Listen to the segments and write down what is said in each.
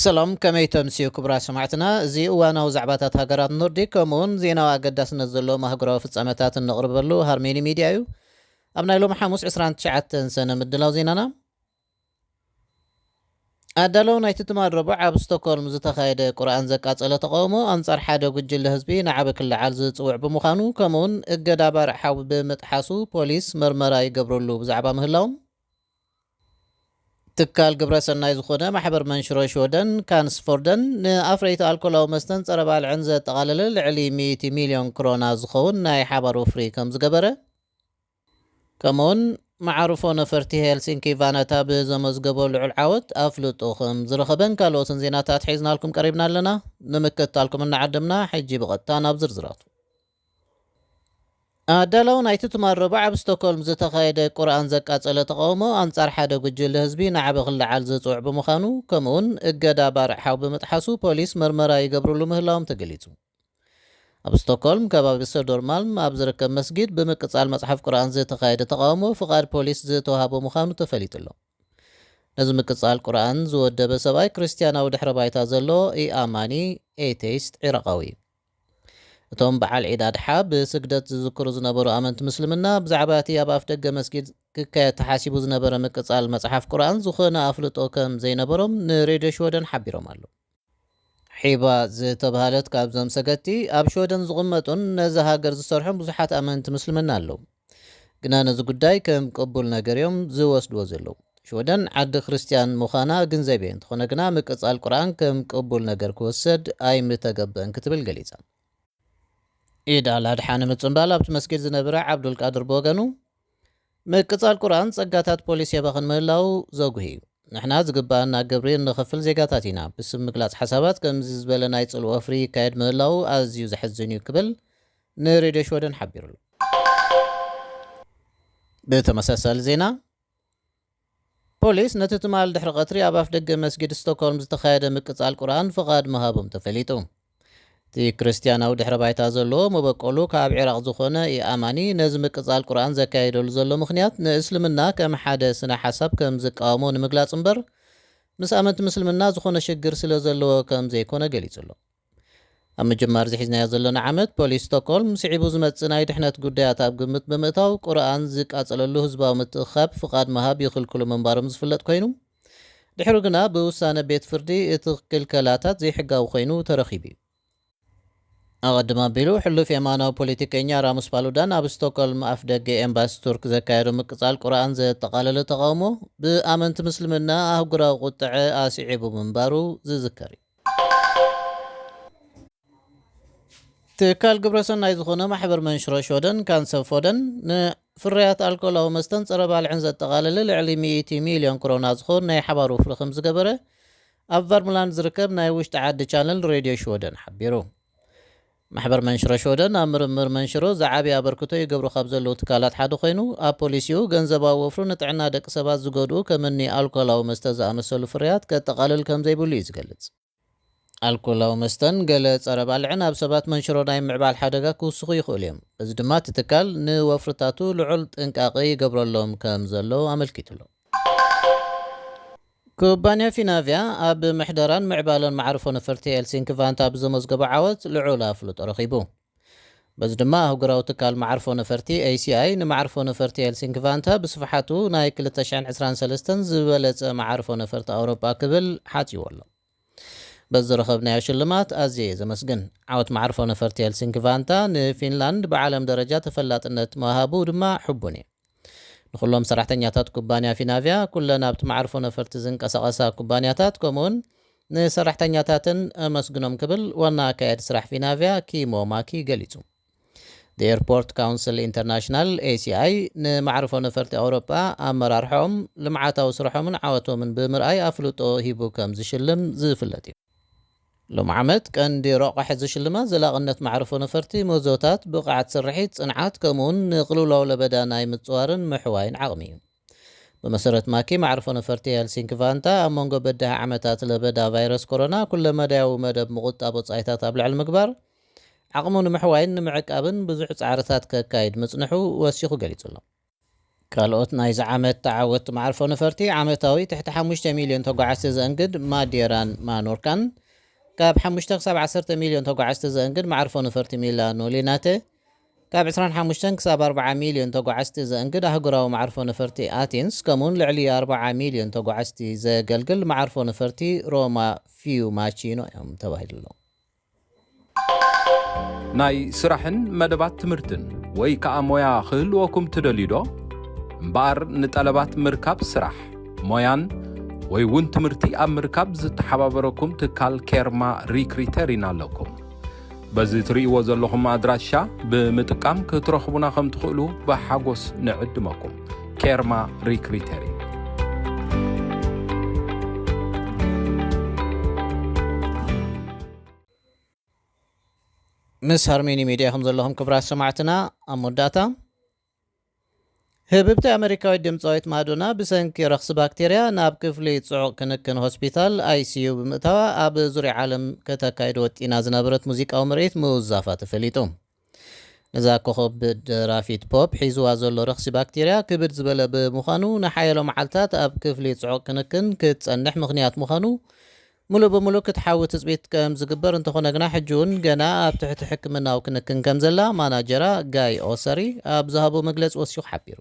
ሰላም፣ ከመይ ተምስዩ ክቡራት ሰማዕትና? እዚ እዋናዊ ዛዕባታት ሃገራት ኖርዲክ ከምኡውን ዜናዊ ኣገዳስነት ዘለዎም ኣህጉራዊ ፍጻመታት እነቕርበሉ ሃርሜኒ ሚድያ እዩ። ኣብ ናይ ሎም ሓሙስ ዕስራን ትሽዓተን ሰነ ምድላው ዜናና። ኣዳለው ናይቲ ትማል ረቡዕ ኣብ ስቶክሆልም ዝተኻየደ ቁርኣን ዘቃጸለ ተቃውሞ ኣንጻር ሓደ ጉጅለ ህዝቢ ንዓቢ ክለዓል ዝጽውዕ ብምዃኑ ከምኡውን እገዳ ባርዕ ሓዊ ብምጥሓሱ ፖሊስ መርመራ ይገብረሉ ብዛዕባ ምህላዎም ትካል ግብረሰናይ ዝኾነ ማሕበር መንሽሮ ሽወደን ካንስፎርደን ንኣፍረይቲ ኣልኮላዊ መስተን ጸረ ባልዕን ዘጠቓለለ ልዕሊ ሚእቲ ሚልዮን ክሮና ዝኸውን ናይ ሓባር ወፍሪ ከም ዝገበረ ከምኡውን መዓርፎ ነፈርቲ ሄልሲንኪ ቫነታ ብዘመዝገቦ ልዑል ዓወት ኣፍልጦ ከም ዝረኸበን ካልኦትን ዜናታት ሒዝናልኩም ቀሪብና ኣለና። ንምክትታልኩም እናዓደምና ሕጂ ብቐጥታ ናብ ዝርዝራቱ። ኣዳለው ናይቲ ትማል ረቡዕ ኣብ ስቶክሆልም ዝተኻየደ ቁርኣን ዘቃጸለ ተቃውሞ ኣንጻር ሓደ ጉጅለ ህዝቢ ንዓቢ ክለዓል ዝጽውዕ ብምዃኑ ከምኡውን እገዳ ባርዕ ሓው ብምጥሓሱ ፖሊስ መርመራ ይገብርሉ ምህላዎም ተገሊጹ። ኣብ ስቶክሆልም ከባቢ ሰዶርማልም ኣብ ዝርከብ መስጊድ ብምቅጻል መጽሓፍ ቁርኣን ዝተኻየደ ተቃውሞ ፍቓድ ፖሊስ ዝተዋሃቦ ምዃኑ ተፈሊጡ ኣሎ። ነዚ ምቅጻል ቁርኣን ዝወደበ ሰብኣይ ክርስትያናዊ ድሕረ ባይታ ዘለዎ ኢኣማኒ ኤቴይስት ዒራቓዊ እዩ። እቶም በዓል ዒድ ኣድሓ ብስግደት ዝዝክሩ ዝነበሩ ኣመንቲ ምስልምና ብዛዕባ እቲ ኣብ ኣፍ ደገ መስጊድ ክካየድ ተሓሲቡ ዝነበረ ምቅጻል መጽሓፍ ቁርኣን ዝኾነ ኣፍልጦ ከም ዘይነበሮም ንሬድዮ ሽወደን ሓቢሮም ኣለዉ። ሒባ ዝተብሃለት ካብዞም ሰገድቲ ኣብ ሽወደን ዝቕመጡን ነዚ ሃገር ዝሰርሑን ብዙሓት ኣመንቲ ምስልምና ኣለዉ። ግና ነዚ ጉዳይ ከም ቅቡል ነገር እዮም ዝወስድዎ ዘለዉ። ሽወደን ዓዲ ክርስትያን ምዃና ግንዘብ እየ፣ እንተኾነ ግና ምቅጻል ቁርኣን ከም ቅቡል ነገር ክወሰድ ኣይምተገበን ክትብል ገሊጻ። ኢድ ኣል ኣድሓ ንምጽንባል ኣብቲ መስጊድ ዝነበረ ዓብዱልቃድር ብወገኑ ምቅጻል ቁርኣን ጸጋታት ፖሊስ የባኽን ምህላው ዘጉሂ እዩ። ንሕና ዝግባኣና ግብሪ እንኸፍል ዜጋታት ኢና። ብስም ምግላጽ ሓሳባት ከምዚ ዝበለ ናይ ጽልኢ ወፍሪ ይካየድ ምህላው ኣዝዩ ዘሕዝን እዩ ክብል ንሬድዮ ሽወደን ሓቢሩሉ። ብተመሳሳሊ ዜና ፖሊስ ነቲ ትማል ድሕሪ ቀትሪ ኣብ ኣፍ ደገ መስጊድ ስቶክሆልም ዝተኻየደ ምቅጻል ቁርኣን ፍቓድ ምሃቦም ተፈሊጡ። እቲ ክርስትያናዊ ድሕረ ባይታ ዘለዎ መበቆሉ ካብ ዒራቕ ዝኾነ ኢኣማኒ ነዚ ምቅጻል ቁርኣን ዘካየደሉ ዘሎ ምኽንያት ንእስልምና ከም ሓደ ስነ ሓሳብ ከም ዝቃወሞ ንምግላጽ እምበር ምስ ኣመንቲ ምስልምና ዝኾነ ሽግር ስለ ዘለዎ ከም ዘይኮነ ገሊጹ ኣሎ። ኣብ ምጅማር ዝሒዝናዮ ዘለና ዓመት ፖሊስ ስቶክሆልም ስዒቡ ዝመጽእ ናይ ድሕነት ጉዳያት ኣብ ግምት ብምእታው ቁርኣን ዝቃጸለሉ ህዝባዊ ምትእኽኻብ ፍቓድ ምሃብ ይኽልክሉ ምንባሮም ዝፍለጥ ኮይኑ ድሕሩ ግና ብውሳነ ቤት ፍርዲ እቲ ክልከላታት ዘይሕጋዊ ኮይኑ ተረኺቡ እዩ። ኣቐድም ኣቢሉ ሕሉፍ የማናዊ ፖለቲከኛ ራሙስ ፓሉዳን ኣብ ስቶክሆልም ኣፍ ደገ ኤምባሲ ቱርክ ዘካየዶ ምቅጻል ቁርኣን ዘጠቓለለ ተቓውሞ ብኣመንቲ ምስልምና ኣህጉራዊ ቁጥዐ ኣስዒቡ ምንባሩ ዝዝከር እዩ። ትካል ግብረሰናይ ዝኾነ ማሕበር መንሽሮ ሽወደን ካንሰር ፎደን ንፍርያት ኣልኮላዊ መስተን ጸረ ባልዕን ዘጠቓለለ ልዕሊ ሚእቲ ሚልዮን ክሮና ዝኾን ናይ ሓባር ወፍሪ ከም ዝገበረ ኣብ ቨርምላንድ ዝርከብ ናይ ውሽጢ ዓዲ ቻነል ሬድዮ ሽወደን ሓቢሩ። ማሕበር መንሽሮ ሽወደን ኣብ ምርምር መንሽሮ ዝዓቢ ኣበርክቶ ይገብሩ ካብ ዘለዉ ትካላት ሓደ ኮይኑ ኣብ ፖሊሲኡ ገንዘባዊ ወፍሩ ንጥዕና ደቂ ሰባት ዝጎድኡ ከም እኒ ኣልኮላዊ መስተ ዝኣመሰሉ ፍርያት ከጠቓልል ከም ዘይብሉ እዩ ዝገልጽ። ኣልኮላዊ መስተን ገለ ጸረ ባልዕን ኣብ ሰባት መንሽሮ ናይ ምዕባል ሓደጋ ክውስኹ ይኽእሉ እዮም። በዚ ድማ እቲ ትካል ንወፍርታቱ ልዑል ጥንቃቐ ይገብረሎም ከም ዘሎ ኣመልኪቱ ኣሎ። ኩባንያ ፊናቪያ ኣብ ምሕደራን ምዕባለን መዓርፎ ነፈርቲ ሄልሲንኪ ቫንታ ብዘመዝገቦ ዓወት ልዑል ኣፍልጦ ረኺቡ። በዚ ድማ ኣህጉራዊ ትካል መዓርፎ ነፈርቲ ኤ ሲ ኣይ ንመዓርፎ ነፈርቲ ሄልሲንኪ ቫንታ ብስፍሓቱ ናይ ክልተ ሽሕን ዕስራን ሰለስተን ዝበለጸ መዓርፎ ነፈርቲ ኣውሮጳ ክብል ሓጽይዎ ኣሎ። በዚ ዝረኸብናዮ ሽልማት ኣዝየ እየ ዘመስግን። ዓወት መዓርፎ ነፈርቲ ሄልሲንኪ ቫንታ ንፊንላንድ ብዓለም ደረጃ ተፈላጥነት ምሃቡ ድማ ሕቡን እየ። ንኹሎም ሰራሕተኛታት ኩባንያ ፊናቪያ፣ ኩለን ኣብቲ መዓርፎ ነፈርቲ ዝንቀሳቐሳ ኩባንያታት ከምኡውን ንሰራሕተኛታትን ኣመስግኖም ክብል ዋና ኣካያዲ ስራሕ ፊናቪያ ኪሞ ማኪ ገሊጹ። The Airport Council International A C I ንመዓርፎ ነፈርቲ ኣውሮጳ ኣመራርሖም ልምዓታዊ ስርሖምን ዓወቶምን ብምርኣይ ኣፍልጦ ሂቡ ከም ዝሽልም ዝፍለጥ እዩ። ሎም ዓመት ቀንዲ ረቋሒ ዝሽልማት ዘላቕነት መዓርፎ ነፈርቲ፣ ምህዞታት፣ ብቕዓት ስርሒት፣ ጽንዓት ከምኡውን ንቕልውላው ለበዳ ናይ ምጽዋርን ምሕዋይን ዓቕሚ እዩ። ብመሰረት ማኪ መዓርፎ ነፈርቲ ሄልሲንኪ ቫንታ ኣብ መንጎ በዳሂ ዓመታት ለበዳ ቫይረስ ኮሮና ኩለመዳያዊ መደብ ምቑጣብ ወጻኢታት ኣብ ልዕሊ ምግባር ዓቕሙ ንምሕዋይን ንምዕቃብን ብዙሕ ጻዕርታት ከካይድ ምጽንሑ ወሲኹ ገሊጹ ኣሎ። ካልኦት ናይዚ ዓመት ተዓወትቲ መዓርፎ ነፈርቲ ዓመታዊ ትሕቲ ሓሙሽተ ሚልዮን ተጓዓዝቲ ዘእንግድ ማዴራን ማኖርካን፣ ካብ ሓሙሽተ ክሳብ ዓሰርተ ሚልዮን ተጓዓዝቲ ዘእንግድ መዓርፎ ነፈርቲ ሚላኖ ሊናተ፣ ካብ ዕስራን ሓሙሽተን ክሳብ ኣርብዓ ሚልዮን ተጓዓዝቲ ዘእንግድ ኣህጉራዊ መዓርፎ ነፈርቲ ኣቴንስ፣ ከምኡውን ልዕሊ ኣርብዓ ሚልዮን ተጓዓዝቲ ዘገልግል መዓርፎ ነፈርቲ ሮማ ፊዩማቺኖ እዮም ተባሂሉ ኣሎ። ናይ ስራሕን መደባት ትምህርትን ወይ ከኣ ሞያ ክህልወኩም ትደልዩ ዶ? እምበኣር ንጠለባት ምርካብ ስራሕ፣ ሞያን ወይ እውን ትምህርቲ ኣብ ምርካብ ዝተሓባበረኩም ትካል ኬርማ ሪክሪተር ኢና ኣለኩም። በዚ ትርእይዎ ዘለኹም ኣድራሻ ብምጥቃም ክትረኽቡና ከም ትኽእሉ ብሓጎስ ንዕድመኩም። ኬርማ ሪክሪተር እዩ። ምስ ሃርሜኒ ሚድያ ከም ዘለኹም ክብራት ሰማዕትና፣ ኣብ መወዳእታ ህብብቲ ኣመሪካዊት ድምፃዊት ማዶና ብሰንኪ ረኽሲ ባክቴርያ ናብ ክፍሊ ጽዑቕ ክንክን ሆስፒታል ኣይሲዩ ብምእታዋ ኣብ ዙርያ ዓለም ከተካይዶ ወጢና ዝነበረት ሙዚቃዊ ምርኢት ምውዛፋ ተፈሊጡ። እዛ ኮኸብ ደራፊት ፖፕ ሒዝዋ ዘሎ ረኽሲ ባክቴርያ ክብድ ዝበለ ብምዃኑ ንሓያሎ መዓልታት ኣብ ክፍሊ ጽዑቕ ክንክን ክትጸንሕ ምኽንያት ምዃኑ፣ ሙሉእ ብምሉእ ክትሓዊ ትጽቢት ከም ዝግበር እንተኾነ ግና ሕጂ እውን ገና ኣብ ትሕቲ ሕክምናዊ ክንክን ከም ዘላ ማናጀራ ጋይ ኦሰሪ ኣብ ዝሃቦ መግለጺ ወሲኹ ሓቢሩ።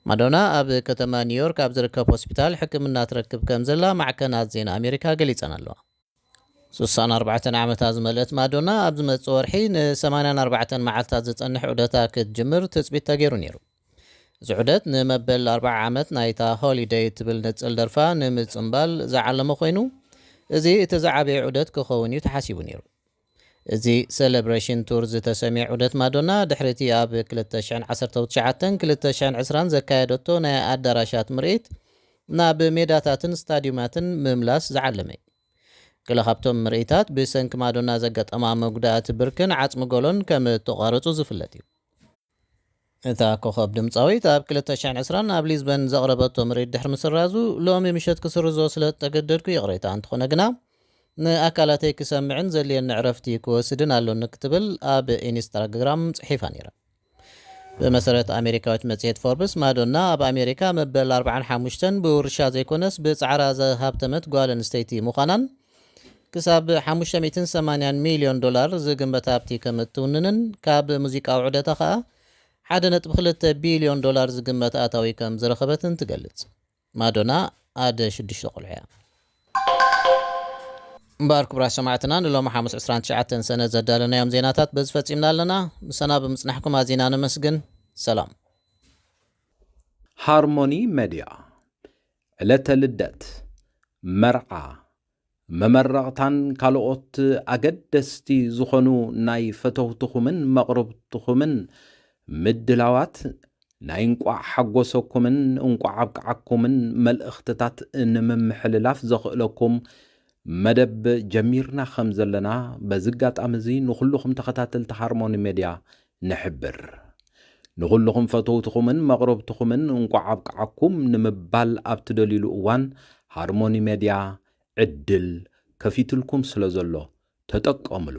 ማዶና ኣብ ከተማ ኒውዮርክ ኣብ ዝርከብ ሆስፒታል ሕክምና ትረክብ ከም ዘላ ማዕከናት ዜና ኣሜሪካ ገሊጸን ኣለዋ። ስሳን ኣርባዕተን ዓመታ ዝመልአት ማዶና ኣብ ዝመጽእ ወርሒ ንሰማንያን ኣርባዕተን መዓልታት ዝጸንሕ ዑደታ ክትጅምር ትጽቢት ተገይሩ ነይሩ። እዚ ዑደት ንመበል ኣርብዓ ዓመት ናይታ ሆሊደይ እትብል ንጽል ደርፋ ንምጽምባል ዝዓለመ ኮይኑ፣ እዚ እቲ ዝዓበየ ዑደት ክኸውን እዩ ተሓሲቡ ነይሩ። እዚ ሴሌብሬሽን ቱር ዝተሰምየ ዑደት ማዶና ድሕሪ እቲ ኣብ ክልተ ሽሕን ዓሰርተ ትሽዓተን ክልተ ሽሕን ዕስራን ዘካየደቶ ናይ ኣዳራሻት ምርኢት ናብ ሜዳታትን ስታዲዩማትን ምምላስ ዝዓለመ እዩ። ገለ ካብቶም ምርኢታት ብሰንኪ ማዶና ዘጋጠማ መጉዳእቲ ብርክን ዓጽሚ ጎሎን ከም እተቋረጹ ዝፍለጥ እዩ። እታ ኮኸብ ድምጻዊት ኣብ ክልተ ሽሕን ዕስራን ኣብ ሊዝበን ዘቕረበቶ ምርኢት ድሕሪ ምስራዙ፣ ሎሚ ምሸት ክስርዞ ስለ እተገደድኩ ይቕሬታ፣ እንተኾነ ግና ንኣካላተይ ክሰምዕን ዘድልየኒ ዕረፍቲ ክወስድን ኣሎኒ ክትብል ኣብ ኢንስታግራም ጽሒፋ ነይራ። ብመሰረት ኣሜሪካዊት መጽሔት ፎርብስ፣ ማዶና ኣብ ኣሜሪካ መበል ኣርባዓን ሓሙሽተን ብውርሻ ዘይኮነስ ብጻዕራ ዝሃብተመት ጓል ኣንስተይቲ ምዃናን፣ ክሳብ ሓሙሽተ ሚእትን ሰማንያን ሚልዮን ዶላር ዝግመት ሃብቲ ከም እትውንንን፣ ካብ ሙዚቃዊ ዑደታ ኸኣ ሓደ ነጥቢ ክልተ ቢልዮን ዶላር ዝግመት ኣታዊ ከም ዝረኸበትን ትገልጽ። ማዶና ኣደ ሽዱሽተ ቆልዑ እያ። እምበኣር ክቡራት ሰማዕትና፣ ንሎሚ ሓሙስ ዕስራን ትሽዓተን ሰነ ዘዳለናዮም ዜናታት በዚ ፈጺምና ኣለና። ምሳና ብምጽናሕኩም ኣዚና ነመስግን። ሰላም። ሃርሞኒ ሜድያ፣ ዕለተ ልደት፣ መርዓ፣ መመረቕታን ካልኦት ኣገደስቲ ዝኾኑ ናይ ፈተውትኹምን መቕርብትኹምን ምድላዋት፣ ናይ እንቋዕ ሓጎሰኩምን እንቋዕ ኣብቅዓኩምን መልእኽትታት ንምምሕልላፍ ዘኽእለኩም መደብ ጀሚርና ከም ዘለና በዚ ኣጋጣሚ እዚ ንኹልኹም ተኸታተልቲ ሃርሞኒ ሜድያ ንሕብር። ንኹልኹም ፈተውትኹምን መቕረብትኹምን እንቋዕ ኣብቅዓኩም ንምባል ኣብ ትደልዩሉ እዋን ሃርሞኒ ሜድያ ዕድል ከፊትልኩም ስለ ዘሎ ተጠቀምሉ።